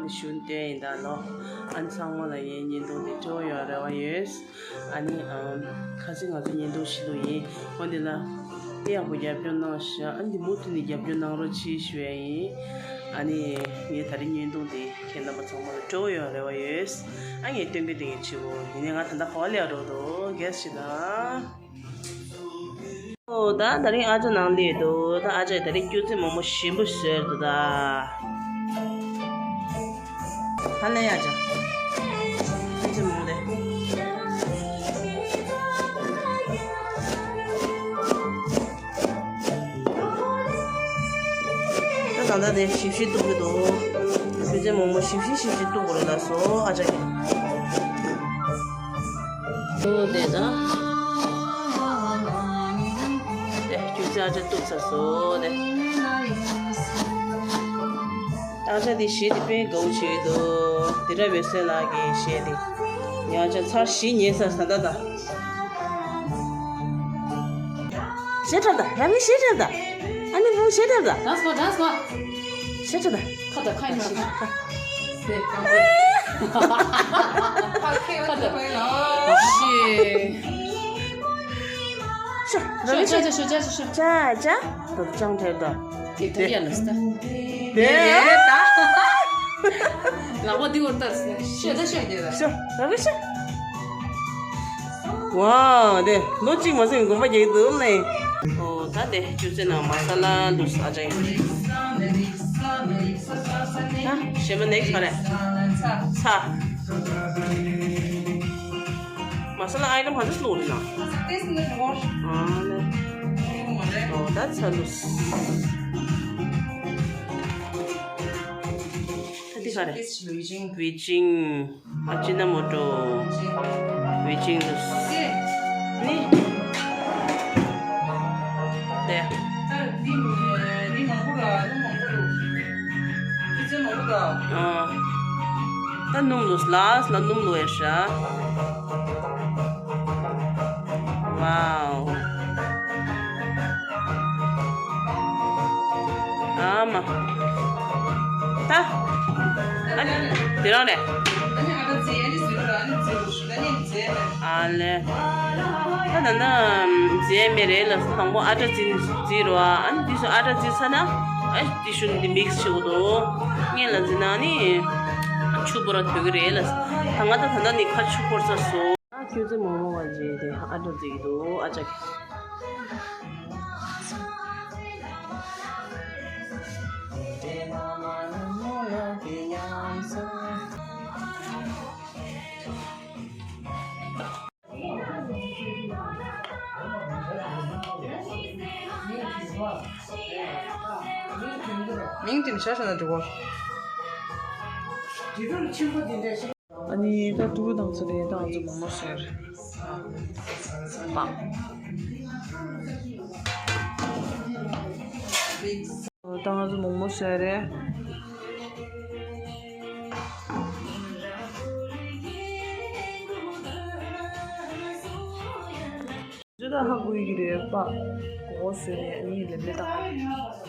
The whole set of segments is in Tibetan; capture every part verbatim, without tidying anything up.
ཞུ་འདོད་ཡིན་ད་ལོ། ཨ་ནི་ཚང་མ་ལ་ངའི་བརྙན་ཐུང་འདི་སྤྲོ་པོ་ཡོང་རེ་བ་ཡོད། ཨ་ནི་ཨམ། ཁ་སང་ང་ཚོ་བརྙན་ཐུང་ཞིག་བླུགས་ཡིན། འོ་འདི་ལ་དཔེ་ཡག་པོ་རྒྱབ་སྐྱོར་གནང་ཤག་ཨ་ནི་འདི་མུ་མཐུད་ནས་རྒྱབ་སྐྱོར་གནང་རོགས་གྱིས་ཞུ་ཡ་ཡིན། ཨ་ནི་ངའི་ད་རིང་བརྙན་ཐུང་འདི་ཁྱེད་རྣམ་པ་ཚང་མ་ལ་སྤྲོ་པོ་ཡོང་རེ་བ་ཡོད། ཨ་ངས་སྟོན་གི་སྟོན་གི་བྱེད་དགོས་ཡིན་ནའི་ང་ད་ལྟ་ག་པར་སླེབས་འགྲོ་འདུག་གལ་སྲིད་ད། ཨོ་ད་ད་རིང་ཨ་ཅག་ནང་སླེབས་འདུག་ད་ཨ་ཅག་ད་རིང་སྐྱོ་ཚད་མང་པོ་ཞིམ་པོ་བཟོས་འདུག་ད། ཧ་ལས་ཨ་ཅག་སྐྱོ་ཚད་མང་པོ་རེད། ད་ད་ལྟ་དེ་ཞིབ་ཞིབ་གཏུབ་ཀྱི་འདུག་སྐྱོ་ཚད་མང་པོ་ཞིབ་ཞིབ་ཞིབ་ཞིབ་གཏུབ་དགོས་རེད་ལགས་སོ་ཨ་ཅག་གིས། ཨོ་དེ་ད། དེ་སྐྱོ་ཚད་ཨ་ཅག་གཏུབ་ཚར་སོང་དེ། ཨ་ཅག་དེ་གཞས་དེ་དཔེ་དགའ་པོ་བྱེད་ཀྱི་འདུག་དེ་འདྲ་བའི་སྲོལ་ལགས་ཀྱི་གཞས་དེ། ཡང་ཅག་ཚར་བཞི་ཉལ་ཚར་ས་ད་ད། གཞས་འཁྲབ་ད་རང་གི་གཞས་འཁྲབ་ད། ཨ་ནི་བུ་གཞས་འཁྲབ་ད། dance for dance for། གཞས་འཁྲབ་ད། ཁ་ད་ཁ་ཡིན་ཤི། ཁ་ད། ཤི། ཤོ། ཤོ་ཅ་ཅ་ཤོ་ཅ་ཅ་ཤོ། ཅ་ཅ། ད་ཅང་འཁྲབ་ད། དེ་ཐུག་ཡ་ལ་སྟ། དེ། ལག་པ་འདི་བོར་ལྟར་ཤོད་ད་ཤོད་དེ་ད། ཤོ། ར་བི་ཤོ། ཝའོ། དེ་ལོ་གཅིག་མ་ཟིན་གོམ་པ་རྒྱག་གི་འདུག་ལེ། ཨོ་ད་དེ་སྐྱོ་ཚད་ནང་མ་ས་ལ་བླུགས་ཨ་ཅག་ཡིན། ད་གཞན་པ་next་ག་རེ། ཚ། མ་ས་ལ་ཨའི་ཊམ་ག་ཚོད་བླུགས་རེད་ན། ཨ་ལེ། ཨོ་ད་ཚ་བླུགས། ད་འདི་ག་རེ། ཝེ་ཅིང་། ཨ་ཅི་ན་མོ་ཏོ། ཝེ་ཅིང་དུ། ནི། དེ། ཨ། ད་སྣུམ་ལོ་ལ་ལ་སྣུམ་ལོ་ཡ་ཤ། ཝའོ། ཨ་མ། ད། ཨ་ནི་དེ་རང་རེད། ཨ་ལེ། ད་ད་ན་རྫས་མེད་རེད་ལ་དང་པོ་ཨ་ཏྲ་རྫི་རྫི་རོ་ཨ་ནི་དེ་སུ་ཨ་ཏྲ་རྫི་ས་ན་ཨ་དེ་ཤུ་ནི་དེ་མིག་སི་བྱེད་དགོས་འདུག་ངས་ལ་རྫི་ན་ནི་ཆུ་བོ་ར་དོད་གི་རེད་ལ། ད་ང་ད་ད་ད་ནི་ཁ་ཆུ་འཁོར་ཚར་སོང་། ཨ་ཁྱོད་ཚོ་མོག་མོག་བ་ཇེ་དེ་ཨ་འགྲོ་རྫིག་འདུག་ཨ་ཅག་གི། མིང་དེ་ནི་ཤ་ཤ་ན་འགྲིག་གོ། ཨ་ནི་ད་ཕྲུ་གུ་དང་ཚོ་ལས་ད་ང་ཚོ་མོག་མོག་ཟེར། པ། ད་ང་ཚོ་མོག་མོག་ཟེར་རེད། ཇི་ལྟར་ཧ་གོ་ཡི་གི་རེད་པ། གོ་གོ་ཟེར་ནས་ཨ་ནི་ལེབ་ལེ་བཏང་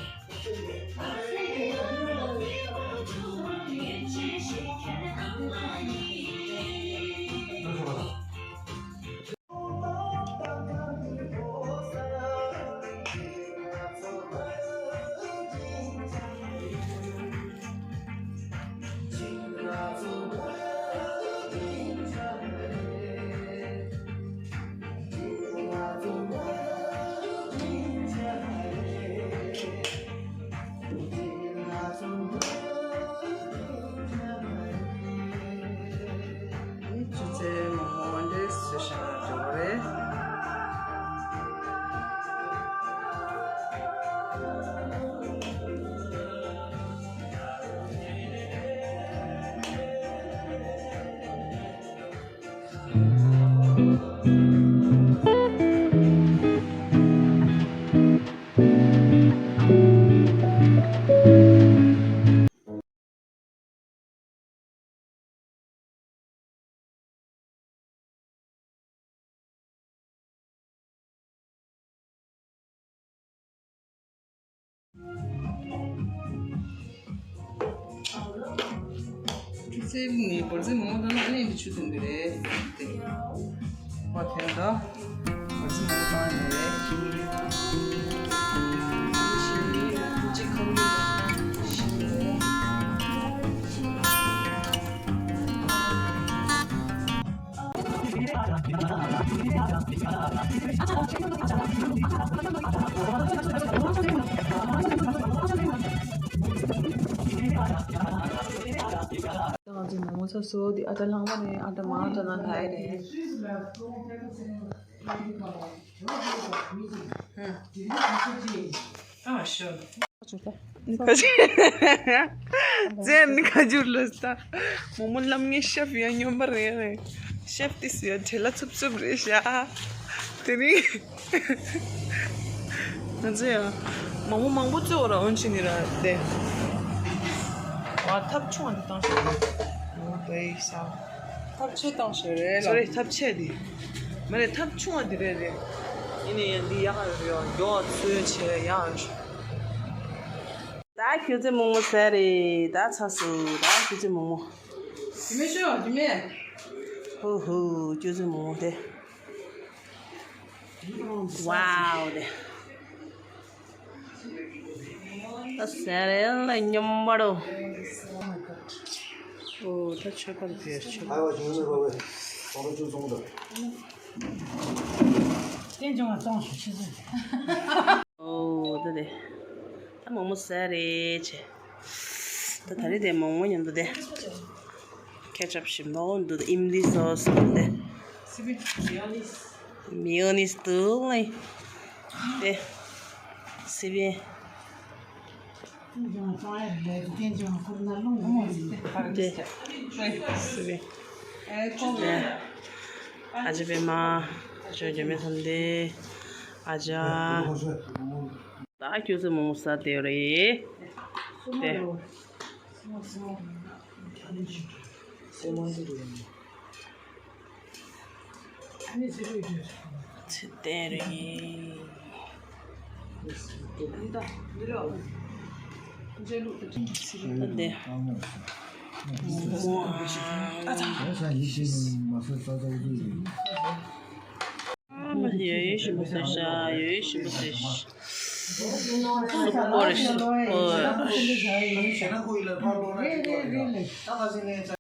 ནི་བར་ཟི་མང་པོ་བཏང་ན་ཨ་ནི་འདི་ཆུ་དུང་གི་རེད། དེ་བ་དེ་འདྲ་བར་ཟི་མང་པོ་བཏང་ནས་རེད། གཅིག་ཁ་ལུ་ཞིམ་པོ། ང་ཚོའི་མོག་མོག་ཚ་སོ་དེ་ཨ་ཏ་ལྷག་མ་ནས་ཨ་ཏ་མ་ཨ་ཏ་ན་ལྷ་ཡ་རེད། ཨ་ཤོ། ཙེ་ནི་ཁ་ཇུར་ལོས་ད། མོག་མོག་ལམ་ངའི་ཤེབ་ཡ་སྨྱོན་པ་རེད་རེད། ཤེབ་ཏི་སི་ཡ་བྲེལ་ལ་ཚུབ་ཚུབ་རེད་ཤག་དེ་རིང་། ང་ཚོ་ཡང་མང་པོ་མང་པོ་བཙོས་ར་འོན་ཆེ་ནི་ར་དེ། ཨ་ཐབ་ཆུང་བ་འདི་བཏང་ཤོག་ཨོ་དེ་ས། ཐབ་ཆེ་བཏང་ཤོག་རེད་ལ། སོ་རེད་ཐབ་ཆེ་འདི། མ་རེད་ཐབ་ཆུང་བ་འདི་རེད་རེད། ཡིན་ནའི་ཡང་འདི་ཡག་ཡོད་རེད་ཡང་མགྱོགས་ཚོས་ཆེ་ཡག་ཡོད། ད་ཁྱོད་ཚོའི་མོག་མོག་ཟ་རེད་ད་ཚ་སུ་ད་ཁྱོད་ཚོའི་མོག་མོག་ཇི་མེད་ཤོ་ཇི་མེད། ཧུ་ཧུ་ཁྱོད་ཚོའི་མོག་མོག་དེ། ཝའོ་དེ། ད་ཟ་རེད་ལ་སྨྱོན་པ་རོ། ཨོ་ད་ཆོས་པར་དེ་ཆོས་པར། ཨོ་ད་དེ། ད་མོག་མོག་ཟ་རེད་ཆེ། ད་ད་རེས་དེ་མོག་མོག་མཉམ་དུ་དེ། ཁེ་ཆབ་ཞིམ་པོ་འདུག་ཨིམ་ལི་སོ་སི་འདུག་དེ། མེ་ཡོ་ནི་སི་འདུག་ལེ། དེ། སི་པན། དེ། སི་པན། དེ། ཨ་ཅེ་པད་མ། ཅོ་ཅོ་མེ་ཐམ་དེ། ཨ་ཅག་ད་ཁྱོད་ཚོ་མོག་མོག་ཟ་དེ་རེད། དེ། ཚེ་བརྟན་རེད། འདི། ཡོད་ཡོད་ཞིམ་པོ་ཟེར་ཤག་ཡོད་ཡོད་ཞིམ་པོ་ཟེར་ཤག་སུ་པོ་རེད་སུ་པོ།